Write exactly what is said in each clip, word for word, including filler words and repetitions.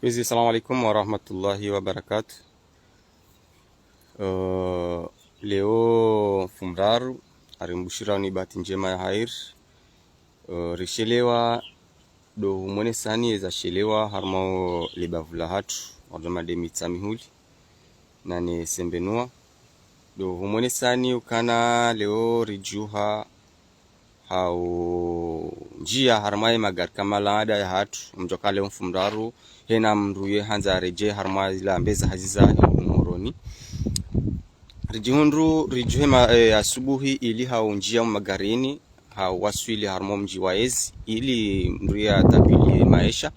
Kwezi, salamu alaikum warahmatullahi wabarakatuh. Eh, leo mfumoraru, ngarimbushirani bahati ndjema ya hairi. Eh, rishelewa ndo humwonesani eza shelewa harumwa le bavu lahatru, harumwa nde Mitsamihuli, nane Sembenuwa. Ndo humwonesani ukana leo ridjuha hau ndjia harumwa ye magari kama laada yahatru, mdjoka leo mfumoraru, hena mndru ye handza redjee harumwa ila mbeza hazi zahe Moroni. Ridjihundru, ridjuhe ma, eh, asubuhi ili hau ndjia magarini, hau waswili harumwa mdji wa ezi, ili mndru ya tabili maesha.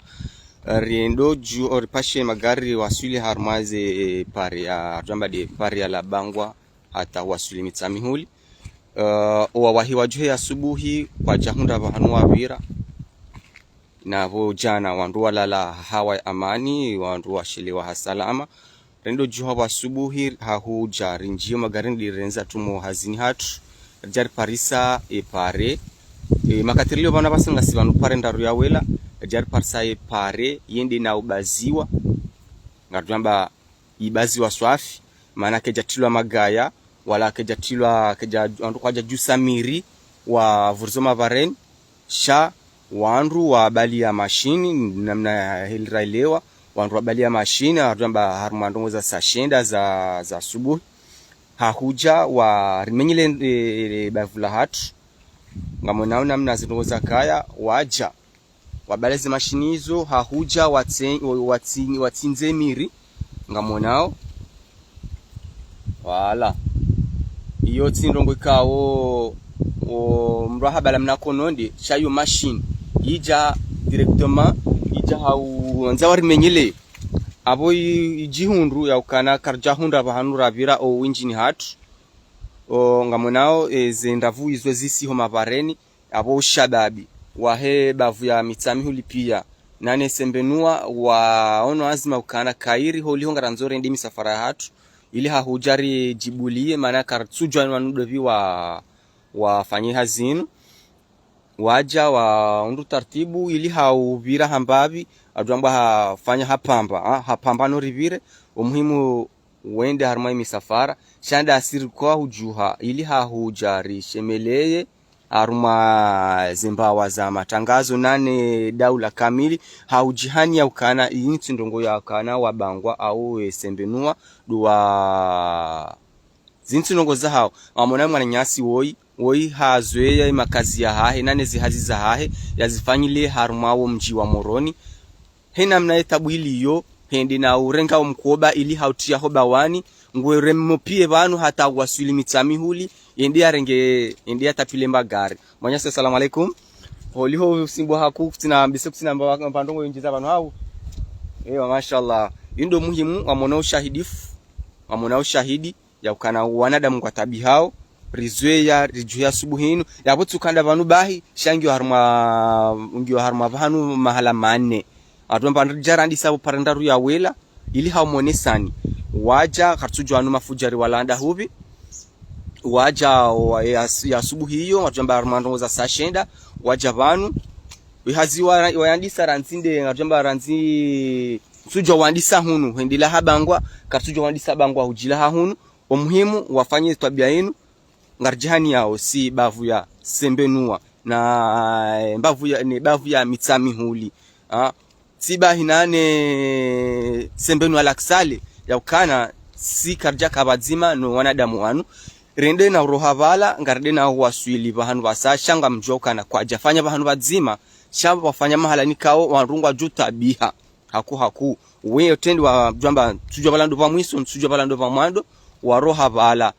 Riendo dju, ripashe magari waswili harumwa ze, eh, pare ya, ridjamba nde pare ya Labangwa, hata waswili Mitsamihuli. Eh, owawahi wadjuhe asubuhi, kwadjahundra pvahanu wapvira. Na pvo djana wandru walala hawa ya amani, wandru washelewa ha salama. Rendo djuha pvo asubuhi, hahudja, rindjio magarini rirendza tumo hazini hatru. Ridja riparisa e pare. E, makatirilio pvanu pvasa ngasi pvanu pare ndraru ya wela. Ridja riparisa e pare, yende na ubaziwa. Ngaridjamba ibaziwa swafi, mana kedjatilwa magaya, wala kedjatilwa, kedja, wandru kwadjadjusa miri, wavurizo mapvareni, sha wandru wabaliya mashini, namna heli railewa, wandru wabaliya mashini, ngaridjamba harumwa ndrongoo za saa shenda za, za asubuhi. Hahudja warimenyele, e, e, bavu lahatru. Ngamwonao namna zindrongoo zakaya, wadja wabale ze mashini izo, hahudja watse-, wa-, watsi-, watsindze miri, ngamwonao. Voilà. Iyo tsi ndrongoo ikao, o, mndru ahabala mna kono nde, sha iyo mashini idja directement, idja hau, wandza warimenyele. Apvo i-, idjihundru ya ukana karidjahundra pvahanu rapvira o windjini hatru. O, ngamwonao, e, ze ndravu izo zisiho mapvareni, apvo ushababi wahe bavu ya Mitsamihuli pia, nane Sembenuwa, waono anzma ukana kayiri holiho ngarandzo rende misafara yahatru, ili hahudja ridjibuliye, mana karitsudjuwa ni wanu ndopvi wa, wafanye hazi inu. Wadja wahundru taratibu, ili haupvira hambapvi, ngaridjamba hafanya hapvamba, ha, hapvamba no ripvire, omuhimu wende harumwa imisafara, sha ndasi rikao hudjuha, ili hahudja rishemeleye, harumwa zembawa za matrangazo nane daula kamili, haudjihani ya ukana, iyi tsi ndrongoo ya ukana Wabangwa au, e, Sembenuwa, ndo wa, zinu tsi ndrongoo zahao, ngamwona mwananyasi woyi, woyi hazweya imakazi yahahe, nane zihazi zahahe, yazifanyile harumwa wo mdji wa Moroni. He namna ye tabu iliyo, hende na urenga omkoba ili hautriya ho bawani, ngwe remo pie pvanu hata waswili Mitsamihuli, yende yarenge, yende yatapvile magari. Mwananyasi, assalamu alaikum. Holiho usimbo haku, kutsina mbise, kutsina mba, mba ndrongoo yindji za pvanu hau. Ewa, mashallah. Indo muhimu, ngamwona ushahidifu, ngamwona ushahidi ya ukana wanadamu ngwatabihao, rizweya, ridjuhe asubuhi inu, yapvo tsi ukana pvanu bahi, sha ngiyo harumwa, ngiyo harumwa pvahanu mahala mane. Ngaridjamba ridja randisa pvo pare ndraru ya wela, ili haumwonesani. Wadja, karitsudjuwa wanu mafudjari walawa ndahupvi. Wadja wa, ya, ya asubuhi iyo, ngaridjamba harumwa ndrongoo za saa shenda, wadja pvanu. Ihazi wa, wayandisa randzi nde, ngaridjamba randzi, ritsudjuwa wandisa hunu, hwendela ha Bangwa, karitsudjuwa wandisa Bangwa hudjila ha hunu. Omuhimu wafanye twabia inu, ngaridjihani yao si bavu ya Sembenuwa, na, e, mbavu ya, ne bavu ya Mitsamihuli. Ha? Tsi bahi nane Sembenuwa laksale, ya ukana si karidjaka pvadzima no wanadamu wanu. Rende na uroha pvala, ngarende na uwaswili pvahanu pvasa, sha ngamdjuwa ukana kwadjafanya pvahanu pvadzima, sha wafanya mahala nikao, wandru ngwadjutabiha. Haku, haku. Weyo tendi wadjamba, tsudjuwa pvala ndo pva mwiso, tsudjuwa pvala ndo pva mwando, waroha pvala.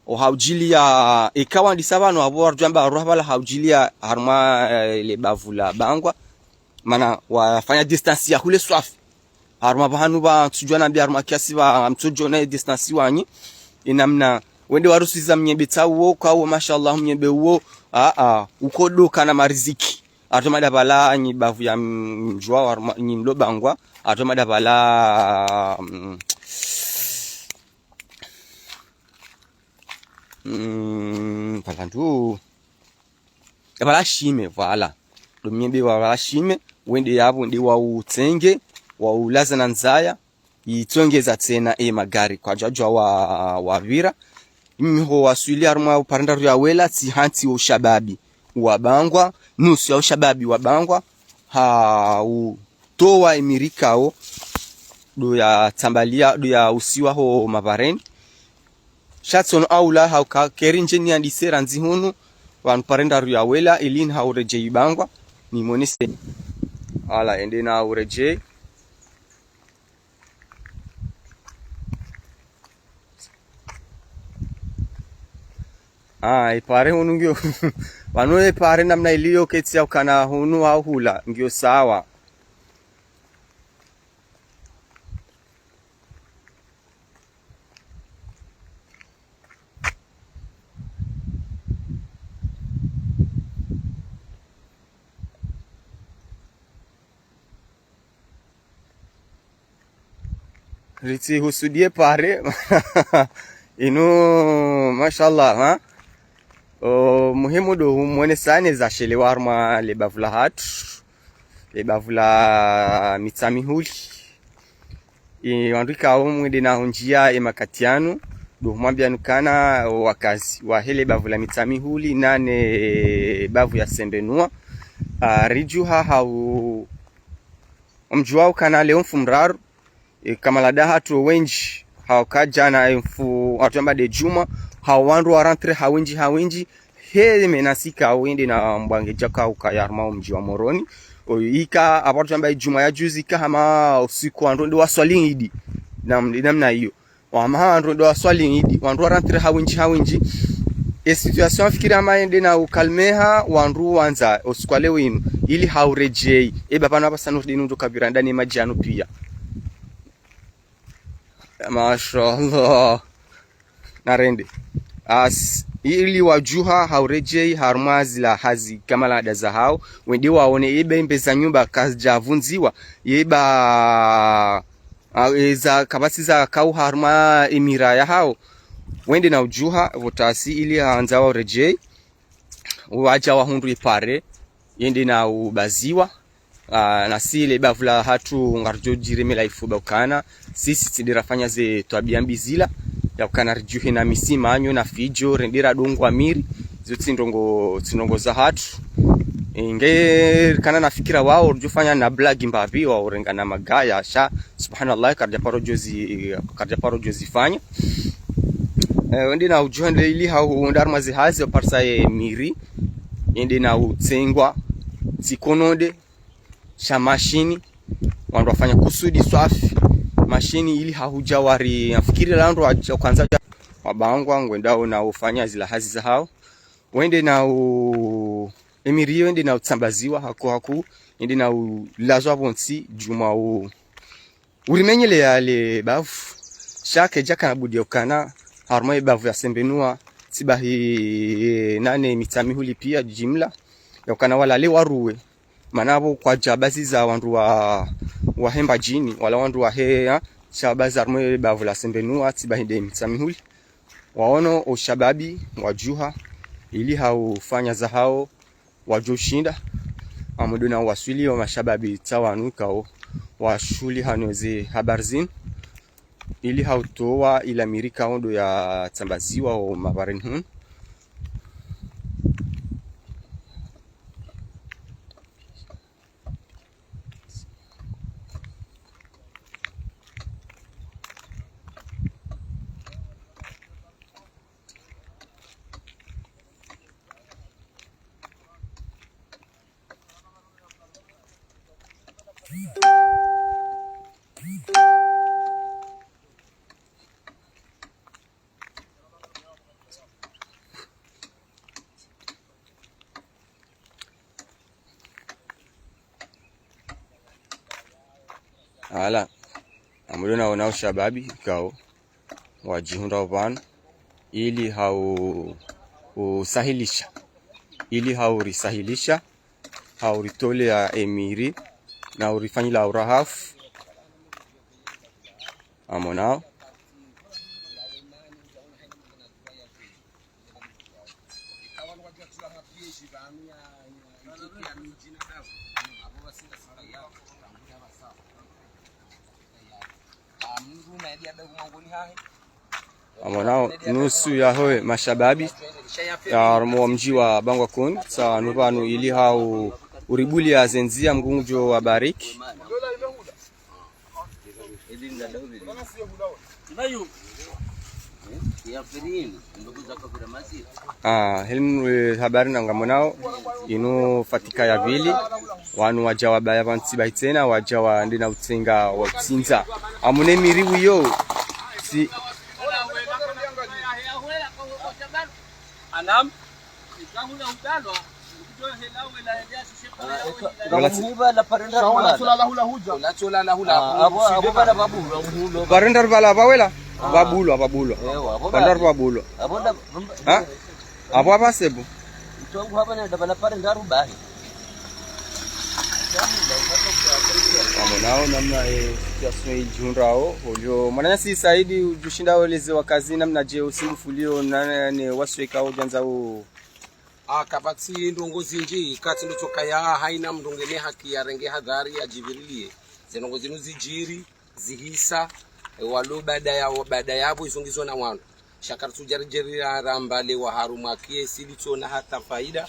O haudjiliya, eka wandisa pvanu apvo waridjamba waroha pvala haudjiliya harumwa, e, le bavu la Bangwa. Mana wafanya distance ya hule swafi. Harumwa pvahanu pva tsudjuwa nambi harumwa kiasi pva mtsudjuwa na distance wanyi. Inamna, wende warusiza mnyembe tsa uwo, kwa uwo, mashallah, mnyembe uwo. A, a, ukodoka na mariziki. Ngaridjo mada pvala nyi bavu ya mdjuwa wa, nyi mlo Bangwa. Ngaridjo mada pvala, mm, mm, pvala ndu. Pvala shime, pvala. Ndo mnyembe wa pvala shime, wende yapvo, wende wautsenge, wa ulaza na ndzaya, itsongeza tsena e magari kwadjadjwa wa, wapvira. Mimi ho waswili harumwa upare ndraru ya wela, tsi hantsi wo ushababi wabangwa, nusu ya ushababi wabangwa, ha utowa e miri ikao ndo ya tsambalia, ndo ya usiwa ho mapvareni. Sha tsono aula hauka keri ndje niyandise randzi hunu, pvanu pare ndraru ya wela, ili nihauredjei bangwa, nimonese. Ala, ende na uredjei. Ah, e pare hunu ngiyo. Pvanu e pare namna iliyo ketsi ya ukana hunu au hula, ngiyo sawa. Ritsihusudie pare. Inu, mashallah, ha? O, muhimu ndo humwonesane za shelewa harumwa le bavu la hatru, le bavu la Mitsamihuli. E, wandru ikao mwende na hundjia e makati yanu, ndo humwambia nukana o wakazi wahe le bavu la Mitsamihuli, nane bavu ya Sembenua. A, ridjuha hau, mdjuwa ukana leo mfumraru, e, kamala da hatru wendji, hauka djana e mfu, hatru yamba nde djumwa, hau wandru wa rentré ha wendji, ha wendji, he menasi ikao wende na mbwange djaka uka ya harumwa o mdji wa Moroni. O, ika, apvo hatru yamba e djumwa ya juzi, ika hama usiku wandru ndo waswali idi. Nam-, namna iyo. Wama wandru ndo waswali idi, wandru wa rentré ha wendji, ha wendji. E situation afikiri hama yende na ukalmeha, wandru wandza, o usiku wa leo inu, ili hauredjei. E bapvanu apvasa no dinu ndo kapvira ndani madji yanu pia. Mashallah. Narende. As, ili wadjuha hauredjei harumwa zila hazi kamala da zahao. Wende waone eba embe za nyumba kazidjavundziwa. Eba, a, eza kapvatsi za kau harumwa e mira yahao. Wende na udjuha, pvo tasi ili handza wauredjei. Wadja wahundru e pare, yende na ubaziwa. Ah, nasi le bavu la hatru ngaridjo djiremela ifuba ukana, sisi tsi nde rafanya ze twabia mbi zila, ya ukana ridjuhe na misimanyo na fidjo, rende radungwa miri, zo tsi ndrongo, tsi ndrongo za hatru. Inge kana na fikira wao, ridjo fanya na blague mbapvi, wao renga na magaya, sha, subhanallah, karidja paro djozi, karidja paro djozi fanya. Eh, wende na udjuha nde ili hau unda harumwa ze hazi, waparisa ye miri, yende na utsengwa, tsi kono nde, sha mashini, wandru wafanya kusudi swafi, mashini ili hahudja wari, nafikiri la wandru wadja kwanza wabangwa, ngwendao na ufanya zila hazi zahao. Wende na u, e miri iyo, wende na utsambaziwa, haku haku, yende na ulazwa pvontsi, djumwa u, urimenyeleya le bavu, sha kedjaka na budi ya ukana, harumwa e bavu ya Sembenua, tsi bahi, e, nane Mitsamihuli pia djimla, ya ukana walale waruwe, mana apvo kwadja bazi za wandru wa, wa he Mbadjini, wala wandru wa he, ha, sha bazi harumwa e bavu la Sembenua, tsi bahi nde Mitsamihuli. Waono o ushababi, wadjuha, ili haufanya zahao, wadjo ushinda, amwe ndo na waswili wa mashababi tsa wanu ikao, washuhuli hano ze habari zinu, ili hautowa ila miri ikao ndo ya tsambaziwa o mapvareni hunu. Ala, amwe ndo naona o ushababi ikao wadjihundra pvanu, ili hau usahilisha, ili hau risahilisha, hau ritoleya e miri, na urifanyila urahafu. Amwonao. Ngamwonao nusu yaho mashababi ya harumwa mdji wa Bangwa Kuni, sa nu pvanu ili hau uribulia ze ndzia Mngu ngudjo wabariki. Ah, helimu, eh, habari na ngamwonao, inu fatika ya pvili, wanu wadja wabaya pvantsi bahi tsena, wadja wandre na utsenga wa utsindza. Amune miri wiyo, si Voilà, c'est- Parenda rubala pvawela, pvabulwa, pvabulwa. Parenda rubala pvawela. Ha? Apvo apva sebu. Ngamwonao namna, eh, situation idjihundrao, olio mwananyasi Saidi udjushinda weleze wakazi namna dje usimbufu ulio na, ne wasweka udjandza u- Ah, kapvatsi ndrongo zindji, katsi ndo tsokaya haina mndru ngena haki yarenge hadhari yadjivirilie. Ze ndrongo zinu zidjiri, zihisa, e, walo baada ya, baada yapvo izo ngizo na wanu. Sha karitsudja ridje ramba lewa harumwa kiesi litsona hata faida.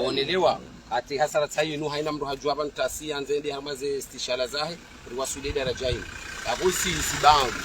Ngonelewa, hata hasara tsayi inu haina mndru hadjuwa pvanu tasi yandze ende hama ze stishala zahe, riwaswili daraja inu. Yapvo si, si baadhwi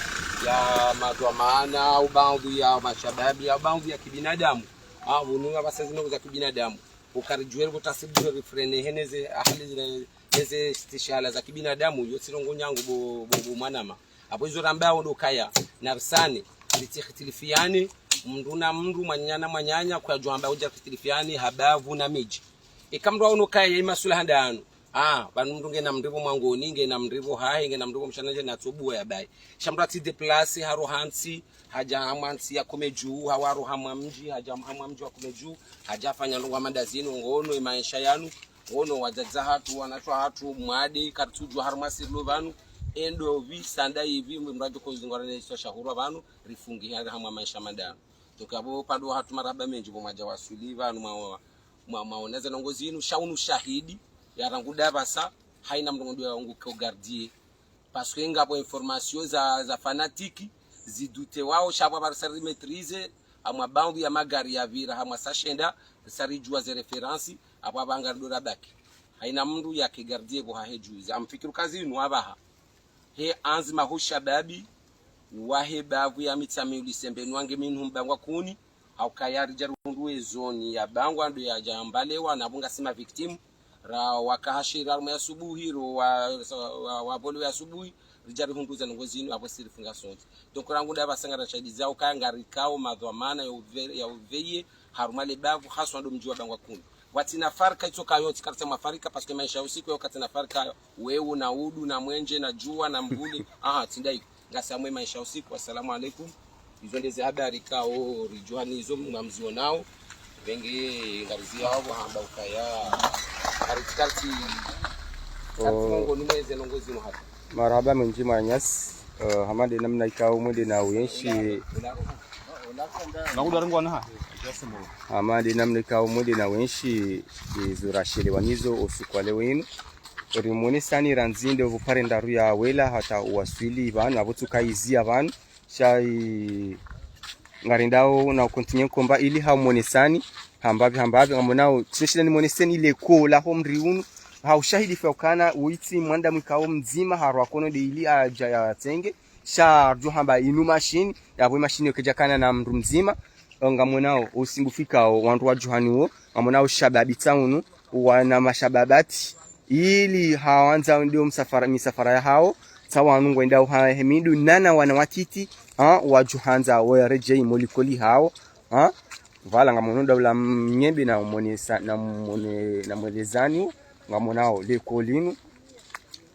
ya madhwamana, au baadhwi ya mashababi, au baadhwi ya kibinadamu. Ah, vunu apvasa zinu za kibinadamu. Ukaridjuwe ripvo tasi bure rifrene hene ze ahali zile, heze stishala za kibinadamu, yo tsi ndrongo nyangu bo, bo, bo mwanama. Apvo izo ramba wo ndo kaya, narisane, ritsikhitilifiane, mndru na mndru, mwananya na mwananya, kwadjwamba udja khitilifiane, ha bavu na midji. Ika mndru waono kaya, ya imasula handa yanu. Ah, pvanu mndru ngena mndru pvo mwangoni, ngena mndru pvo hahe, ngena mndru pvo mshanandje na tsobuwa ya bayi. Sha mndru atsi déplacer, haro hantsi, hadja hamwa ntsi ya Komedju, hawaro hamwa mdji, hadja hamwa mdji wa Komedju, hadja hafanya ndrongo hama ndazinu, ngono ye maesha yanu, ngono wadzadze hatru, wanashe hatru, mwade, karitsudjuwa harumwa sirilo pvanu, endo pvi, sanda ipvi, mndru adjo kozingwara ne iswa shahurwa pvanu, rifungi hari hamwa maesha mandanu. Donc apvo pvandru hatru marahaba mendji pvo mwadja waswili pvanu mwa, mwa, mwaona ze ndrongo zinu, sha unu shahidi, ya rangu ndapvasa, haina mndru ngu, ngu ko gardien. Parce que ngapvo information za, za fanatique, zidute wao, sha apvo apva risa rimaîtriser, hamwa baadhwi ya magari yapvira, hamwa saa shenda, risa ridjuwa ze référence, apvo apva ngaridjo rabaki. Haina mndru yake gardien pvo hahe dju. Za mfikiri kazi inu apvaha. He anzi mahu shababi, wahe bavu ya Mitsamihuli Sembe nwange minu Mbangwa Kuni, hauka ya ridja rihundru ezoni ya Bangwa ndo yadja mbalewa na pvo ngasi ma victime, ra waka hashiri harumwa ya subuhi, ro wa, wa, wa pvole ya subuhi, ridja rihundru ze ndrongo zinu, apvo si rifunga sontsi. Donc rangu ndapvasa ngara shahidi zao, kaya ngarikao madhwamana ya uve-, ya uveye, harumwa le bavu, haswa ndo mdji wa Bangwa Kuni. Watsina farika, itsoka yontsi, karitsi mwa farika, parce que maesha usiku, yo katsina farika, wewu na udu, na mwenje, na djuwa, na mvuli, aha, tsi ndayi. Ngasi hamwe maesha usiku. Assalamu alaikum. Izo ndeze habari kao ridjuwa nizo mwa mzionao. Pvenge ngarizi yao hamba ukaya. Karitsi, karitsi, karitsi Oh. Mongo numweze ndrongo zinu hata. Marahaba mendji mwananyasi. Eh, hama nde namna ikao mwende na uyenshi. Hama nde namna ikao mwende na uyenshi, izo rashelewa nizo usiku wa leo inu. Rimwonesani randzi nde upvo pare ndraru ya wela hata uwaswili pvanu, apvo tsuka iziya pvanu. Sha i, ngarendao na ucontinuer combat ili hamwonesani, hambapvi, hambapvi, ngamwonao, tsina shida nimwoneseni ile koo laho mri unu, ha ushahidi fya ukana, uitsi mwanadamu ikao mdzima, harwa kono nde ili adja yatsenge, sha ridjo hamba inu mashini, yapvo mashini yo kedjakana na mndru mdzima, ngamwonao, usimbufu ikao, wandru wa djuhani wo, ngamwonao shababi tsaunu, wana mashababati, ili hawandza ndio msafara, misafara yahao, tsa wanu ngwendao ha hemidu, nana wana watiti, ha, wadjuhandza, waredjei mo likoli hao, ha, pvala ngamwono daula mnyebe na mwonesa, na mwone, na mwelezani, ngamwonao likoli inu.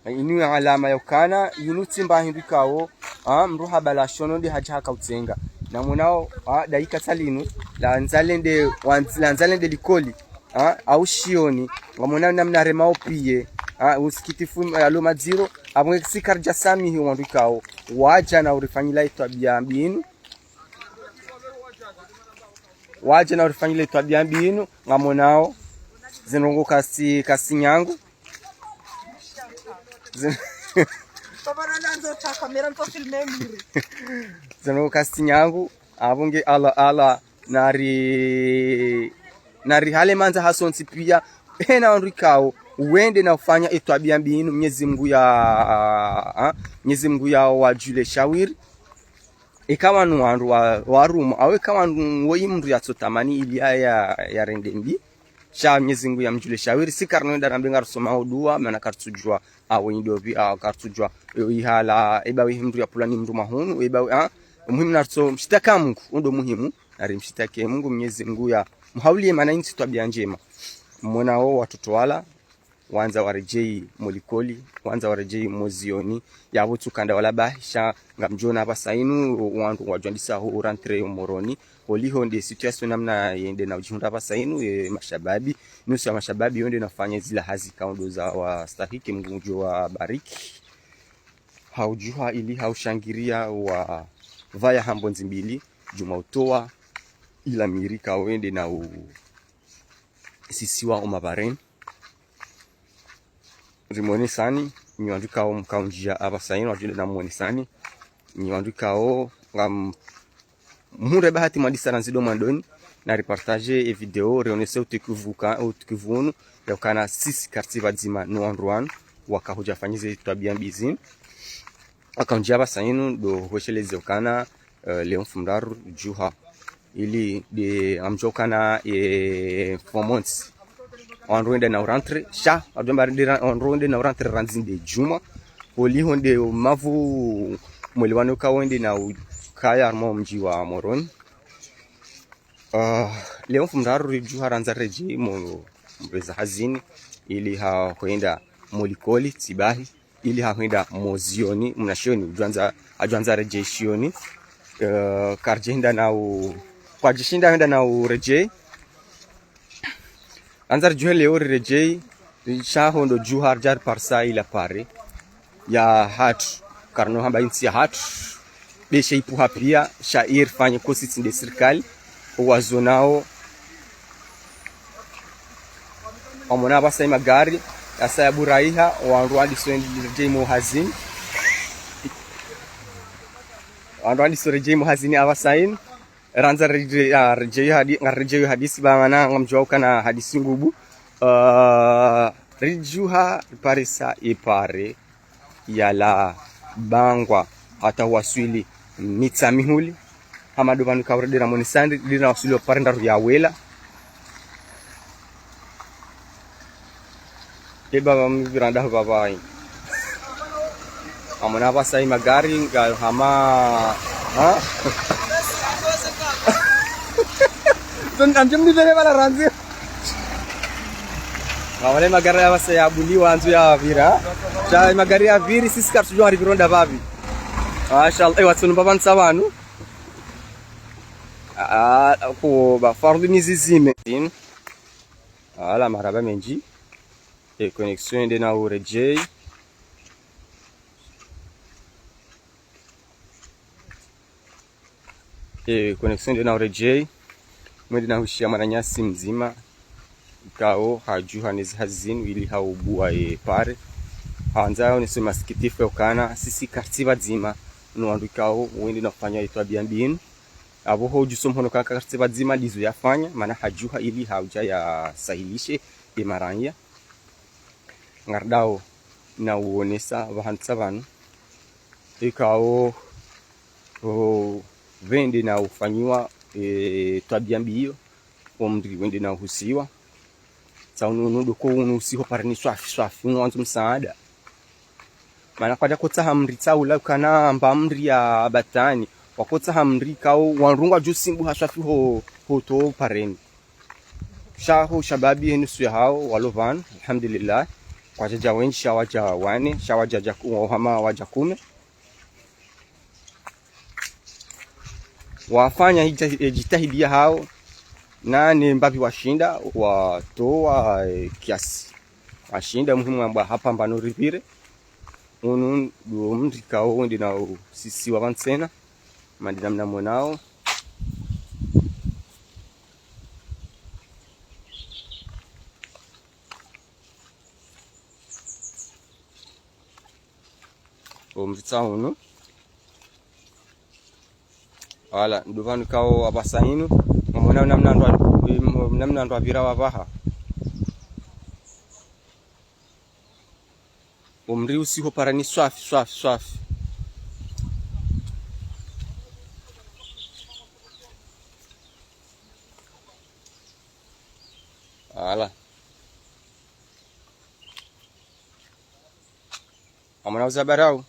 Inu ya alama ya ukana, inu tsi mba hindru ikao, ha, mndru habala shono nde hadja haka utsenga. Ngamwonao, ha, daika tsalinu, la ndzalende, wa ndz-, la ndzalende likoli, ha, au shioni, ngamwonao namna remao piye, ha, usikitifu, ha, lo madziro, apvo si karidja samihi wandru ikao, wadja na urifanyila itwabia mbi inu, wadja na urifanyila itwabia mbi inu, ngamwonao, ze ndrongo kasi, kasi nyangu. Ze-, Baba, nandzo ta kamera, nitso filme miri. Zeno kasi nyangu, apvo nge Allah, Allah, nari, nari hale mandza hasontsi pia, hena wandru ikao, wende na ufanya etwabia mbi inu, Mnyezi Mngu ya, ah, Mnyezi Mngu ya wadjulie shawiri. Eka wanu wandru wa, warumwa, awe eka wanu woyi mndru yatsotamani ili ya, ya, yarende mbi. Sha Mnyezi Mngu ya mdjulie shawiri, si karino enda rambe ngarusoma udua, mana karitsudjua, awe indopvi, awe karitsudjua, yo ihala, eba wehi mndru ya pulani mndru mahunu, eba we, ah, muhimu naritso, mshitaka Mngu, undo muhimu, nari mshitake Mngu, Mnyezi Mngu ya, mhaulie mana intsi twabia ndjema. Mwona wo watoto wala, wandza waredjei molikoli, wandza waredjei mozioni, yapvo tsukanda wala bahi, sha ngamdjona apvasa inu, wandru wadjwandisa ho rentrée yo Moroni, holiho nde situation namna yende na udjihundra apvasa inu, e, mashababi, nusu ya mashababi yonde na ufanya zila hazi kaondo za wastahiki, Mngu ngudjo wabariki. Haudjuha ili haushangiria wapvaya hambo ndzimbili, djuma utowa, ila miri kawende na u, sisiwa omabareni. Rimonesani, nyi wandru ikao mkaundjia apvasa inu, wadjwende na monesani. Nyi wandru ikao ngam, mhundre bahati mwadisa randzi ndo mwandoni, nari partage e video, rionese utukufu ka, utukufu unu, ya ukana sisi kartsi pvadzima no wandru wanu, waka hudja fanyize twabia mbi zinu. Akaundjia apvasa inu ndo hwesheleze ukana, eh, leo mfumoraru djuha. Ili nde ngamdjo ukana, eh, four months. Wandru wende na urentrée, sha, wadjwamba nde ra, wandru wende na urentrée randzi nde djuma. Holiho nde mavu mwelewano kawo wende na ukaya harumwa mdji wa Moroni. Ah, leo mfumoraru ridjuha randza redjei mo, mreza hazini, ili ha hwenda molikoli, tsi bahi, ili ha hwenda mozioni, mna shioni, udjwandza, adjwandza redjei shioni. Eh, karidjenda na u, kwadjishinda hwenda na uredjei. Randza ridjuhe leo riredjei, sha hondo djuha ridja riparisa ila pare yahatru. Karino hamba intsi yahatru. Be sha ipvuha pia, sha irifanye kosi tsi nde sirikali. Owazonao. Wamona apvasa imagari, yasa yaburaiha, wandru wandiso redjei mohazini. Wandru wandiso redjei mohazini apvasa inu. Randza redje, ah, redjei hadi, ngaredjei hadisi ba mana ngamdjuwa ukana hadisi ngubu. Ah, ridjuha riparisa ipare yala Bangwa hata waswili Mitsamihuli. Hama ndo pvanu kaurende na monesani, rende na waswili opare ndraru ya wela. E baba mviranda ho baba ai. Amona apvasa imagari nga hama, ha? Ton amjem ni vere bala randzi. Amona imagari apvasa yabuliwa andzo yapvira. Sha imagari yapviri sisi karitsudjuwa rivironda pvapvi. Mashallah, ewa tsunu baba ntsa pvanu. Ah, ko ba fardhu nizizime. Ala marahaba mendji. E connexion nde na uredjei. E connexion nde na uredjei. Mwende na hushiya mwananyasi mdzima. Ikao hadjuha nezi hazini ili haubuwa ipare. Handza yaonese masikitifu ya ukana sisi kartsi pvadzima no wandru ikao wende na ufanya itwabia mbi inu. Apvo ho udjuso mhono kaka kartsi pvadzima ndizo yafanya, mana hadjuha ili haudja yasahilishe ye maraya. Ngaridao na uonesa pvahanu tsa pvanu. Ikao, o, pvende na ufanyiwa, e, twabia mbi iyo, omri wende na uhusiwa. Tsa unu, unu ndo ko unu usiho pareni swafi, swafi, unu wandzo msaada. Mana kwadja kotsaha mri tsaula ukana amba mri ya batani. Wakotsaha mri kao wandru ngwadjo simbuha swafi ho, ho to pareni. Sha ho shababi he nusu yahao, walo pvanu, alhamdulillah. Kwadjadja wendji sha wadja wane, sha wadja dja ku, hama wadja kume. Wafanya hija, e, jitihadi yahao, na ne mbapvi washinda, watowa, e, kiasi. Washinda muhimu amba hapvambano ripvire. Unu ndo mri kao wende na usisiwa pvanu tsena. Mandi namna monao. Omritsa unu. Wala, ndo pvanu ikao apvasa inu. Mwamona namna ndo, namna ndo apvira wapvaha. Omri usiho parani swafi, swafi, swafi. Wala. Amona uzabarau.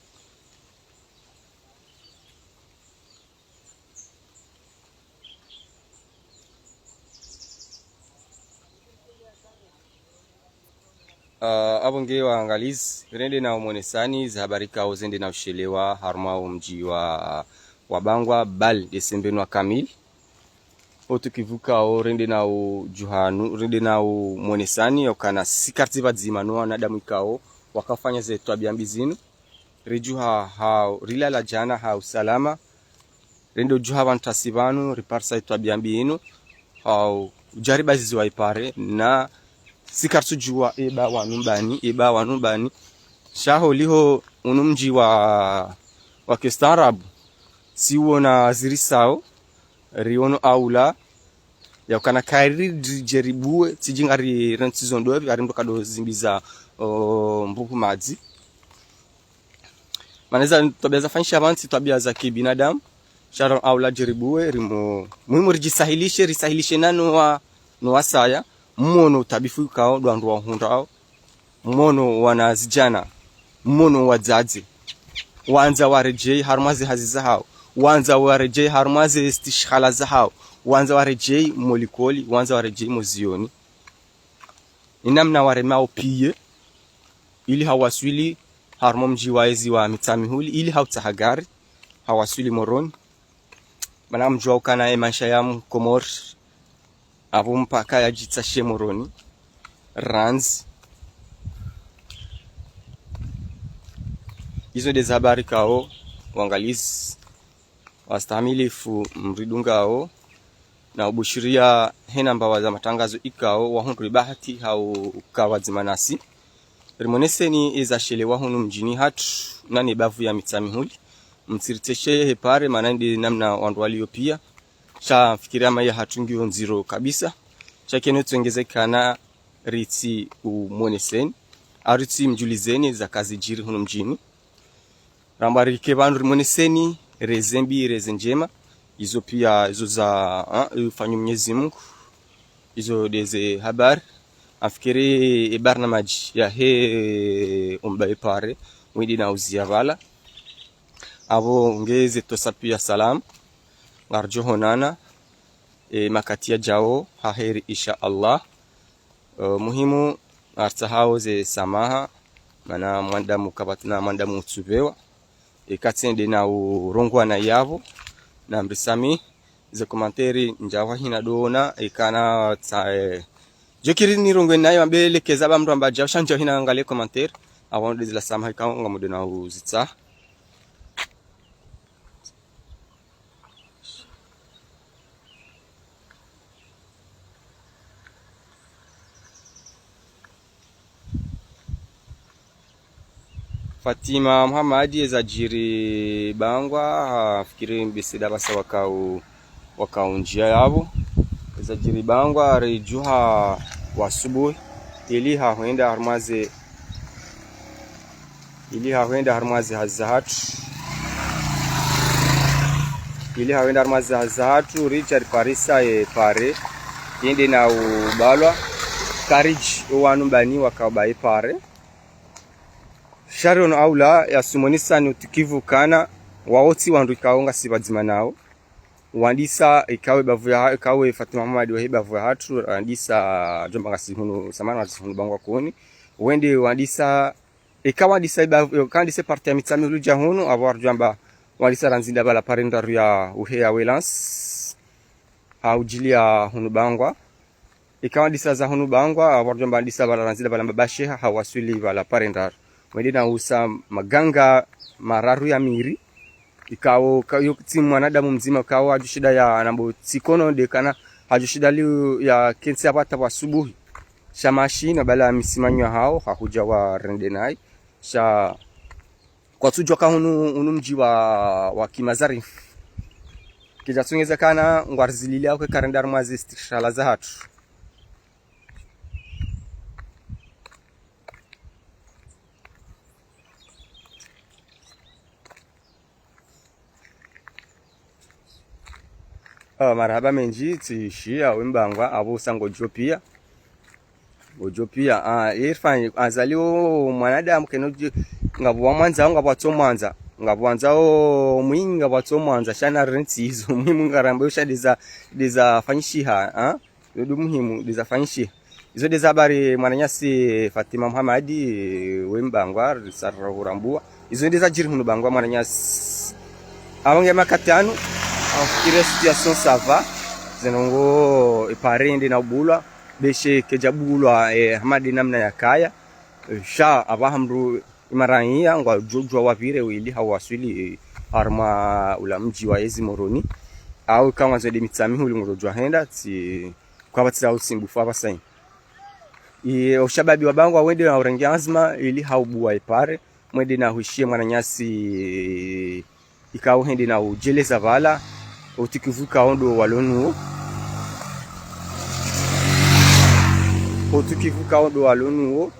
Ah, apvo nge waangalizi, rende na umonesani, ze habari ikao zende na ushelewa, harumwa omdji wa, wa Bangwa, bal, de Sembenwa kamili. Otukivu ikao, rende na udjuhanu, rende na umonesani, yaukana si kartsi pvadzima no wanadamu ikao, wakafanya ze twabia mbi zinu. Ridjuha ha, rilala djana ha usalama. Rende udjuha pvanu tasi pvanu, riparisa itwabia mbi inu. Ha udjaribaziziwa ipare, na si kartsudjuwa eba wanu mbani, eba wanu mbani. Sha holiho unu mdji wa, wa kistaarabu. Si wona zirisao, riono aula, yaukana kari ridjeribuwe, tsidji ngari rentsi zo ndopvi, ari ndo kado zimbiza, o, mbupu madzi. Mana eza twabia zafanyisha pvantsi, twabia za kibinadamu, sha riono aula ridjeribuwe, rimo, muhimu ridjisahilishe, risahilishe na no wa, no wasaya, mwono utabifu ikao, ndo wandru wahundrao, mwono wanazidjana, mwono wadzadze. Wandza waredjei harumwa ze hazi zahao. Wandza waredjei harumwa ze stishihala zahao. Wandza waredjei mo likoli, wandza waredjei mo zioni. Inamna waremao piya, ili hawaswili harumwa mdji wa ezi wa Mitsamihuli, ili hautsaha gari, hawaswili Moroni. Mana mdjuwa ukana ye maesha ya Mkomori, apvo mpaka yadjitsashe Moroni, randzi. Izo de ze habari ikao, waangalizi, wastahamilifu mridungao, na ubushiria hena mbawa za matangazo ikao, wahundru ibahati hau uka pvadzima nasi. Rimoneseni eza shelewa hunu mdjini hatru, na ne bavu ya Mitsamihuli. Mtsiritseshe hepare, mana nde namna wandru walio piya. Sha mfikiri ama ya hatru ngiyo ndziro kabisa. Sha keno tsongeze kana ritsi umoneseni, aritsi mdjulizeni zaka zidjiri hunu mdjini. Ramba rike pvanu rimoneseni, reze mbi, reze ndjema. Izo piya, izo za, ah, ufanyo Mwenyezi Mungu. Izo de ze habari. Amfikiri e barnamaji yahe omba ipare, wende na uziya pvala. Apvo nge ze tosa piya salamu. Ngaridjo honana, e, makati yadjao, ha heri, insha Allah. E, muhimu, ngaritsahao ze samaha, mana mwanadamu kapvatsi na mwanadamu utsupvewa. Eka tsende na urongowa na yapvo, na mrisamihi, ze commentaire ndjahwa hina dona, eka na tsa, e, djo kiri nirongowe nayo, ambe lekeza ba mndru amba djao, sha ndjahwa hina ngale commentaire, apvo ndezila samaha ikao ngamdjo na uzitsaha. Fatima Muhammad, eza djiri Bangwa, ha, fikiri mbese da pvasa wakao, wakao ndjiya yapvo. Eza djiri Bangwa, ridjuha wa asubuhi, ili ha hwenda harumwa ze, ili ha hwenda harumwa ze hazi zahatru. Ili ha hwenda harumwa ze hazi zahatru, ridja riparisa ye pare, yende na ubalwa, karidji owanu mbani wakao ba ye pare. Sha riono aula, yasumonesani utukivu kana, wao tsi wandru ikao ngasi pvadzima nao. Wandisa, ikawe bavu ya, ikawe Fatima Muhammad wahe bavu ya hatru, wandisa, djomba ngasi hunu, samahani, ngasi hunu Bangwa Koni. Wende wandisa, ika wandisa ibavu, ika wandisa parti ya Mitsamihuli udja hunu, apvo waridjo amba, wandisa randzi da pvala pare ndraru ya uheya welansi, ha udjiliya hunu Bangwa. Ika wandisa za hunu Bangwa, apvo waridjo amba wandisa pvala randzi da pvala mbaba sheha, hawaswili pvala pare ndraru. Wende na usa maganga mararu ya miri. Ikao, ka-, yo tsi mwanadamu mdzima, ikao adjo shinda ya nambo tsi kono de kana, adjo shinda liyo ya kentsi apvo hata pvwa asubuhi. Sha mashina pvala misimanyo hao, ha hudja warende nayi. Sha Kwatsudjuwa ka hunu, hunu mdji wa, wa Kimazarifu. Kidja tsungeza kana ngwarizilili hau ke karenda harumwa ze stikishala zahatru. Ah, marahaba mendji, tsishiya, we Mbangwa, apvo usa ngodjo piya. Ngodjo piya, ah, irfan, azali o mwanadamu keno dje, ngapvo wamwandzao, ngapvo watsomwandza. Ngapvo wandzao mwinyi, ngapvo watsomwandza, sha na rentsi izo, muhimu ngarambe usha ndeza, ndeza fanyishiha, ah? Yo ndo muhimu, ndeza fanyishiha. Izo ndeza habari mwananyasi Fatima Muhamadi, we Mbangwa, risarira hurambua. Izo ndeza djiri hunu Bangwa mwananyasi. Apvo nge makati yanu, amfikire situation ça va. Ze ndrongoo ipare yende na ubulwa. Beshe kedja bulwa, eh, hama nde namna yakaya. Eh, sha, apvaha mdru imaraiya, ngwadjodjuwa wapvire wili hawaswili, eh, harumwa ula mdji wa yezi Moroni. Hau ka ngwandzo nde Mitsamihuli ngudjodjuwa henda, tsi, kwapvatsi za usumbufu apvasa. Ye, o shababi wa Bangwa wende na urenge anzima, ili haubuwa ipare, mwende na hwishiye mwananyasi, ikao hende na udjeleza pvala, utukivu kao ndo walo nuwo. Utukivu kao ndo walo nuwo.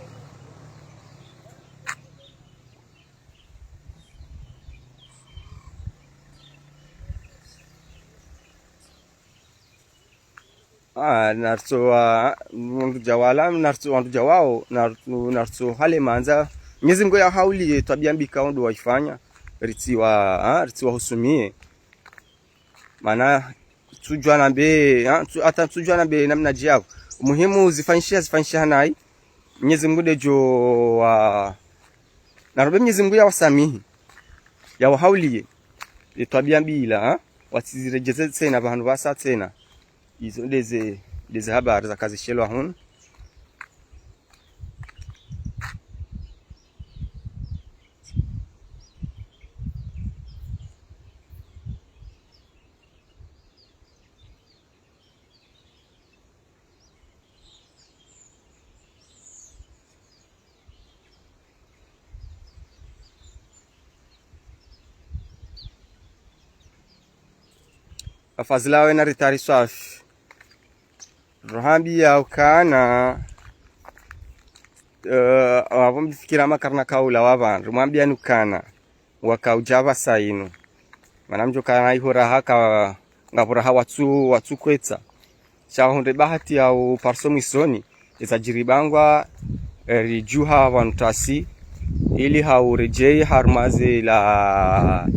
Ah, naritso, ah, wandru dja wala, naritso, wandru dja wao, naritso, naritso hale mandza. Mwenyezi Mungu yahauliye, twabia mbi kao ndo waifanya, ritsiwa, ah, ritsiwa husumiye. Mana, tsudjuwa nambe, ah, tsu-, hata tsudjuwa nambe namna djao. Muhimu zifanyishiha, zifanyishiha nayi. Mwenyezi Mungu ndedjo wa, narombe Mwenyezi Mungu yawasamihi. Yawahauliye. Ye twabia mbi ila, ah. Watsiziredjeze tsena, pvahanu pvasa tsena. Izo ndeze, ndeze habari zakazishelwa hunu. Afazila wena ritari swafi. Rohambi ya ukana, eh, wapvo mfikira makarna kaula wapvandru, mwambia nukana, wakaudja pvasa inu. Mana mdjo kana iho raha ka, ngapvo raha watsu, watsu kwetsa. Sha hundre bahati ya uparso mwisoni, eza djiri Bangwa, eh, ridjuha pvanu tasi, ili hauredjei harumwa ze la,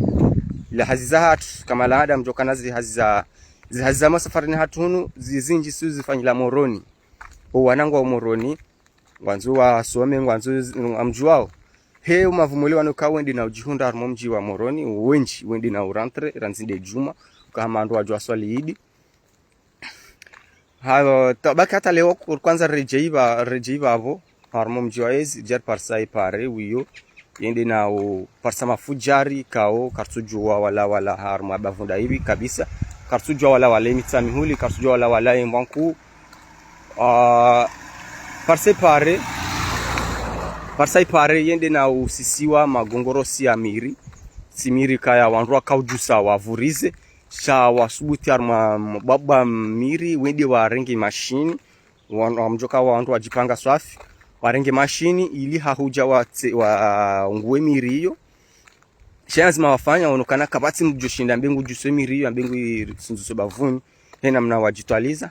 la hazi zahatru, kama la ada mdjo kana zi hazi za, zi hazi za masafarini hatru hunu, zizindji su zifanyila Moroni. O wana ngwao Moroni, ngwandzo wasome, ngwandzo z-, amdjuwao. He umavumuli wanu ka wende na udjihundra harumwa mdji wa Moroni, wendji, wende na urantre, randzi nde djumwa, uka hama wandru wadjo waswali idi. Ha, tabaki hata leo ku-, kwandza redjei pva-, redjei pvapvo, harumwa mdji wa yezi, djari parisa ipare, wiyo, yende na uparisa mafudjari, kao, karitsudjuwa wala wala harumwa bavunda ivi, kabisa. Karitsudjuwa wala wala Mitsamihuli, karitsudjuwa wala wala Mbwankuu. Ah, parisa ipare, parisa ipare, yende na usisiwa magongorosi ya miri. Tsi miri kaya wandru wakaudjusa wavurize. Sha wasubuti harumwa m-, baba miri, wende warenge mashini. Wan-, wamdjoka wandru wadjipanga swafi. Warenge mashini, ili hahudja watse-, wa, nguwe miri iyo. Sha lazima wafanya, wonokana kapvatsi mdjoshinda mbe ngudjuso miri iyo, mbe ngu i-, sindzuso bavuni. He namna wadjitwaliza.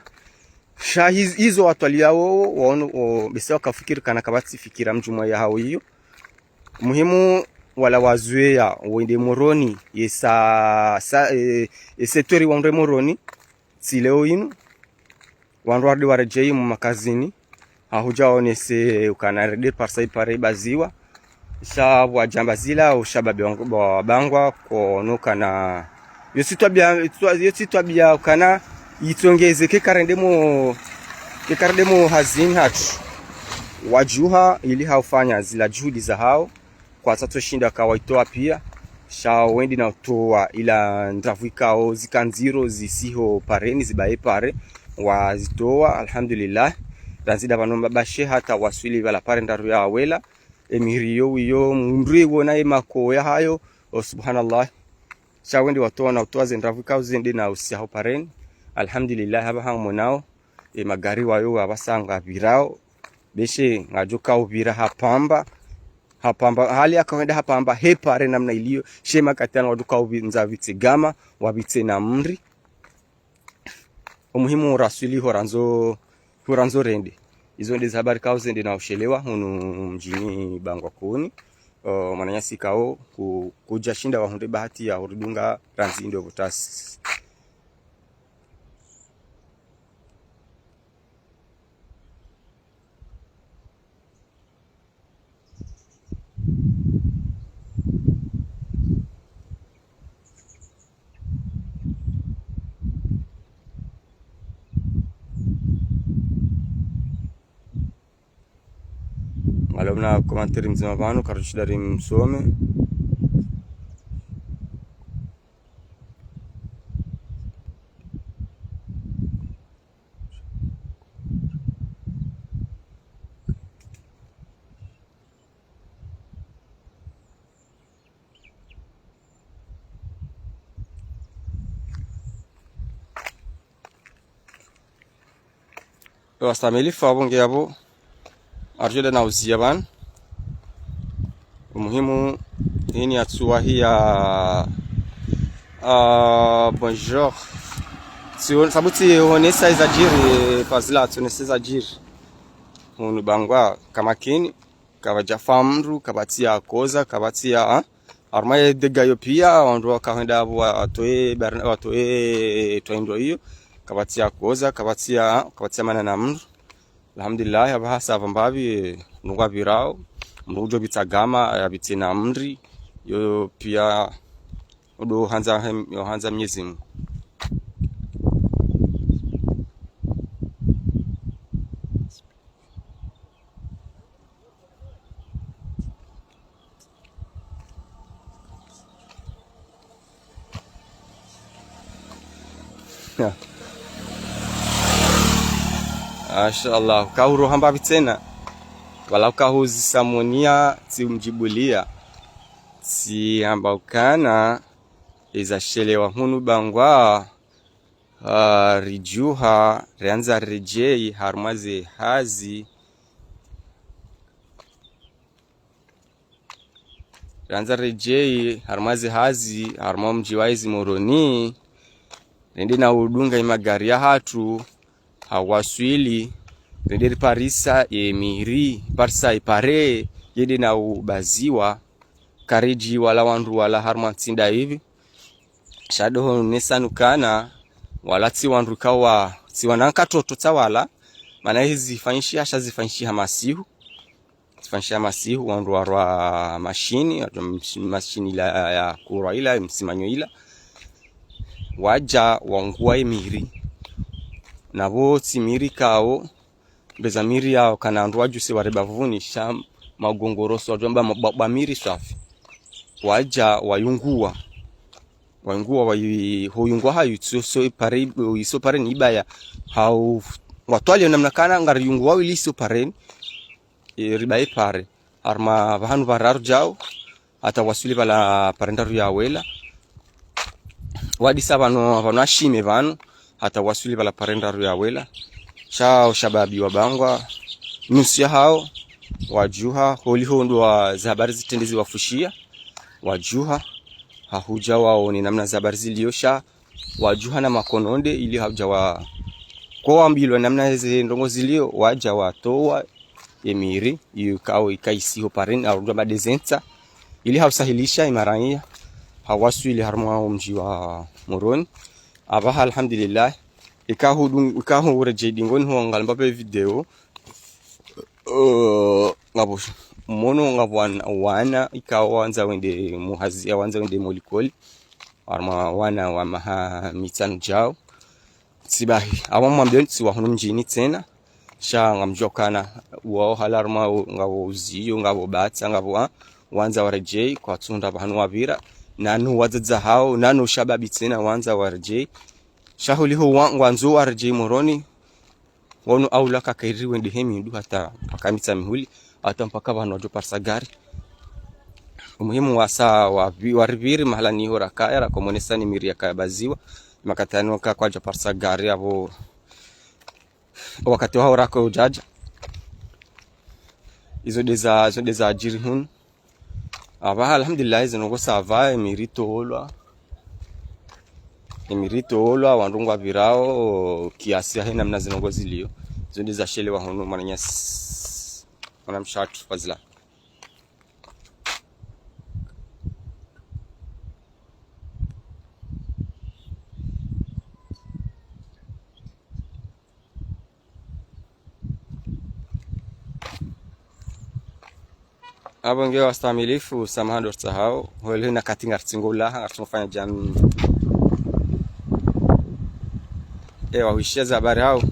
Sha hiz-, izo watwaliya wowo, waono, o, bese wakafikiri kana kapvatsi fikira mdjumwa ya hao iyo. Muhimu wala wazuweya, wende Moroni, ye sa, sa, e, e setori wandre Moroni, tsi leo inu, wandru warudi waredjei mu makazini, hahudja waonese ukana rede parisa ipare ibaziwa, sha wadjamba zila, ushababi wangu, wa Bangwa, konokana, yo tsi twabia, twa-, yo tsi twabia ukana, itsongeze ke karende mo, ke karende mo hazini hatru. Wadjuha, ili haufanya zila juhudi za hao, kwatsatsoshinda kawaitowa pia, sha wende na utowa ila ndravu ikao zika ndziro zisiho pareni zibaye pare, wazitowa, alhamdulillah. Randzi nda pvanu mbapvashe hata waswili pvala pare ndraru ya wela, emiri iyo wiyo, mndru iwona emakoya hayo, o, subhanallah. Sha wende watowa na utowa ze ndravu ikao zende na usiya ho pareni. Alhamdulillah, hapvaha ngamonao, emagari wayo wapvasa ngapvirao. Be she ngadjo kaupvira hapvamba. Hapvamba, hali yakawenda hapvamba, he pare namna iliyo, she makati yanu wadjo kaupvindza pvitse gama, wapvitse na mri. Omuhimu raswili ho randzo, ho randzo rende. Izo nde ze habari ikao zende na ushelewa, hunu mdjini Bangwa Kuni. O, mwananyasi ikao, ku-, kudjashinda wahundre bahati ya huridunga randzi ndo pvutasi. Ngalo mna commentaire mdzima pvanu, karitsi shida rimsome. Yo, wastamilifu apvo nge apvo. Aridjo enda na uziya pvanu. Omuhimu, hini yatsuwa hiya, ah, bonjour. Tsi-, sabu tsi honesa izadjiri, Fazila, tsi honesa izadjiri. Hunu Bangwa, kamakini, kapvadjafa mndru, kapvatsi ya koza, kapvatsi ya, ah. Harumwa ye dégât yo piya, wandru wakahenda apvo watowe bar-, watowe twayindo iyo, kapvatsi ya koza, kapvatsi ya, kapvatsi ya mana na mndru. Alhamdulillah, apvaha ça va mbapvi, mndru ngapvirao, mndru ngudjo pvitsa gama, yapvitse na mri, yo piya, udo handza hem-, yo handza Mnyezi Mungu. Masha Allah, kauro hamba pvi tsena. Wala kahuzi samonia, tsi umdjibulia. Tsi hamba ukana, eza shelewa hunu Bangwa, ah, ridjuha, riandza redjeyi, harumwa ze hazi. Riandza redjeyi, harumwa ze hazi, harumwa mdji wa ezi Moroni. Rende na udunga imagari yahatru, hawaswili. Rende riparisa ye miri, parisa ipare, yende na ubaziwa. Karidji wala wandru wala harumwa ntsi nda ipvi. Sha ndo ho nesa nukana, wala tsi wandru kawa, tsi wana nkatoto tsa wala, mana hizi zifanyishiha sha zifanyishiha masihu. Zifanyishiha masihu, wandru warwa mashini, warwa msh-, mashini ila ya, ya kurwa ila, msimanyo ila. Wadja wanguwa ye miri. Na pvo tsi miri kawo, mbeza miri yawo kana wandru wadjuse ware bapvuni sha magongoroso, wadjo amba mabwabwa miri swafi. Wadja wayunguwa. Wayunguwa wayi-, hoyunguwa hayo iso, so ipare, iso pare ni ibaya. Hau, watwali namna kana ngariyunguwa ili iso pare ni, e, ribaye pare. Harumwa pvahanu pvararu djao, hata waswili pvala pare ndraru ya wela. Wadisa pvanu, pvanu ashime pvanu, hata waswili pvala pare ndraru ya wela. Sha o shababi wa Bangwa, nusu ya hawo, wadjuha, holiho ndo wa ze habari zitrende ziwafushiya, wadjuha, hahudja waone namna ze habari ziliyo sha, wadjuha na makononde, ili hahudja wa, kwa wambilwa namna ze ndrongo ziliyo, wadja watowa, ye miri, iyo kawo ikaisiho pare ni, arudwa madezentsa, ili hausahilisha imaranya, hawaswili harumwa o mdji wa Moroni. Apvaha alhamdulillah, ikahu dung-, ikahu uredjeyi dingoni ho ngalamba pve video, eh, ngapvo, mono ngapvo wana, wana, ikawo wandza wende muhazi, wandza wende molikoli, harumwa wana wa maha mitsanu djao. Tsibahi, apvo mwambioni tsi wa hunu mdjini tsena. Sha ngamdjuwa kana, wawo hala harumwa u-, ngapvo uziyo, ngapvo batsa, ngapvo, ah, wandza waredjeyi, kwatsuhundra pvahanu wapvira. Nano wadzadze hawo, nano shababi tsena wandza waredjeyi. Sha holiho wa-, ngwandzo waredjeyi Moroni. Wanu aula kakairi wende he mindu hata mpaka Mitsamihuli. Hata mpaka pvanu wadjo parisa gari. Umuhimu wasa wa, waripviri mahala niho rakaya, rakomonesa ni miri yakaya baziwa. Makati yanu ka kwadja parisa gari apvo. Wakati waho rako udjadja. Izo ndeza, izo ndeza djiri hunu. Apvaha, alhamdulillah, zinu ngo ça va, emiri itolwa. Emiri itolwa, wandru ngwapvirao, kiasi yahe namna zinu ngo zilio. Izo ndeza shelewa hunu, mwananyasi. Mwanamshe hatru, Fazila. Apvo nge wastamilifu, samaha ndo ritsahao, hwele na kati ngaritsingo laha, ngaritsingo fanya djani. Ewa, huishia za habari hao.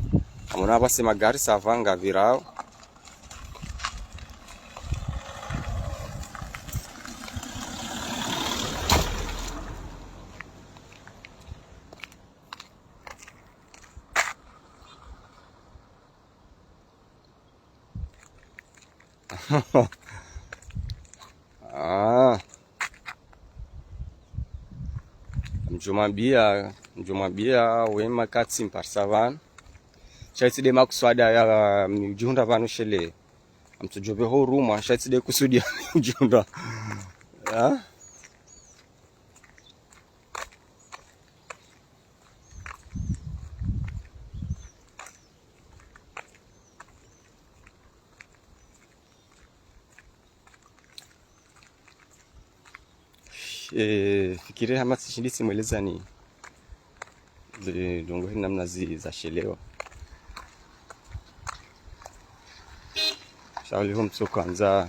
Amona apvasa magari, ça va, ngapvirao. Ah. Mdjomwambia, mdjomwambia, wema katsi mparisa pvanu. Sha itsi nde makuswada ya, mdjihundra pvanu shele. Amtsudjopve ho urumwa, sha itsi nde kusudia mdjihundra. Ah? Eh, fikiri hama tsishindi tsimwelezani. Zi-, ndrongoo hini namna zi-, zashelewa. Shauli ho mtsoko handza.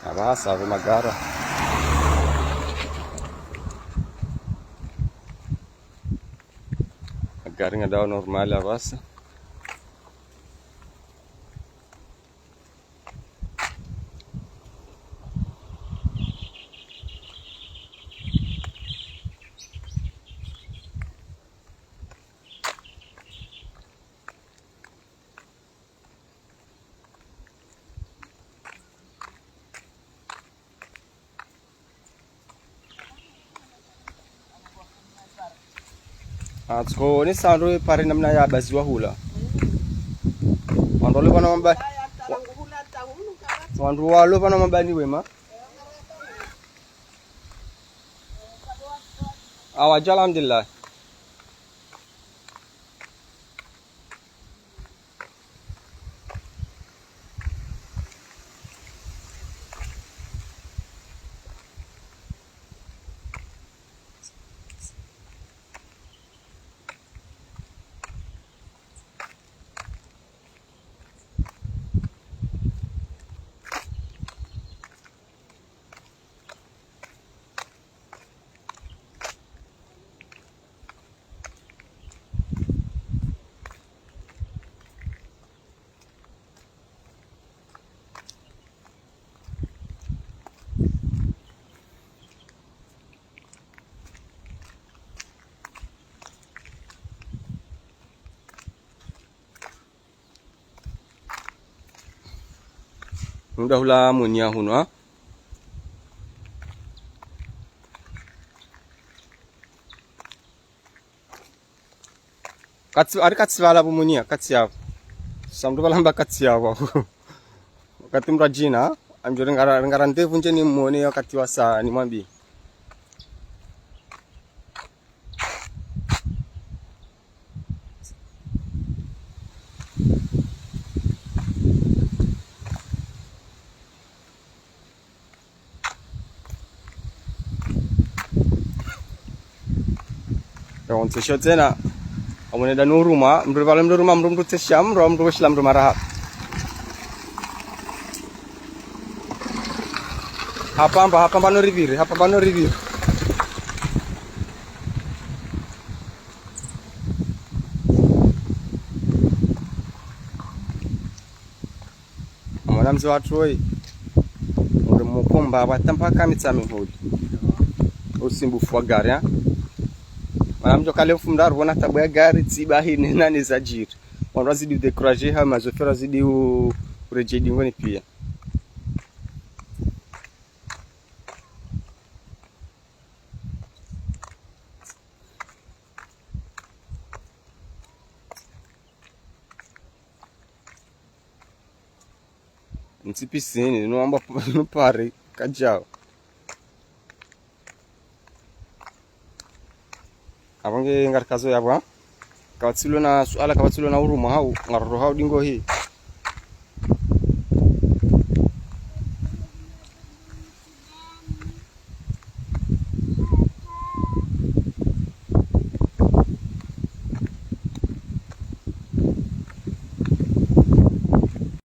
Apvasa, apvo magari. Magari ngayendao normal apvasa. Atsuko ni sandro pare namna ya baziwa hula. Wandru walo pvanu mamba-, wa-, wandru walo pvanu mambani wema. Awadja, alhamdulillah. Mdru hula mwenye hunu, ha? Katsi, ari katsi pvala pvo mwenye, katsi yapvo. Sa mdru pvala mba katsi yapvo. Wakati mdru adjina, amdjo ringara, ringara ndrevu ndje nimwone wakati wasa nimwambie. Yaontsesha tsena. Amwone ndanu uruma, mdru pvala mdru uruma, mdru mdru tsesha, mdru, mdru weshila mdru maraha. Hapvamba, hapvamba no ripvire, hapvamba no ripvire. Mwana mze wa Troy. Uri mukomba watampa kamitsa mihuli. Usimbufu wa gari, ha? Mwana mdjo kale mfumdraru, wona tabu ya gari, tsiba hini nani zadjiri. Wandru wazidi udécourager, ha mazofi wazidi u-, uredjei dingoni pia. Ntsi piscine, no amba no pare, kadjao. Apvo nge ngarikazo yapvo. Kapvatsi lo na suala, kapvatsi lo na uruma hau, ngaroro hau dingo hi.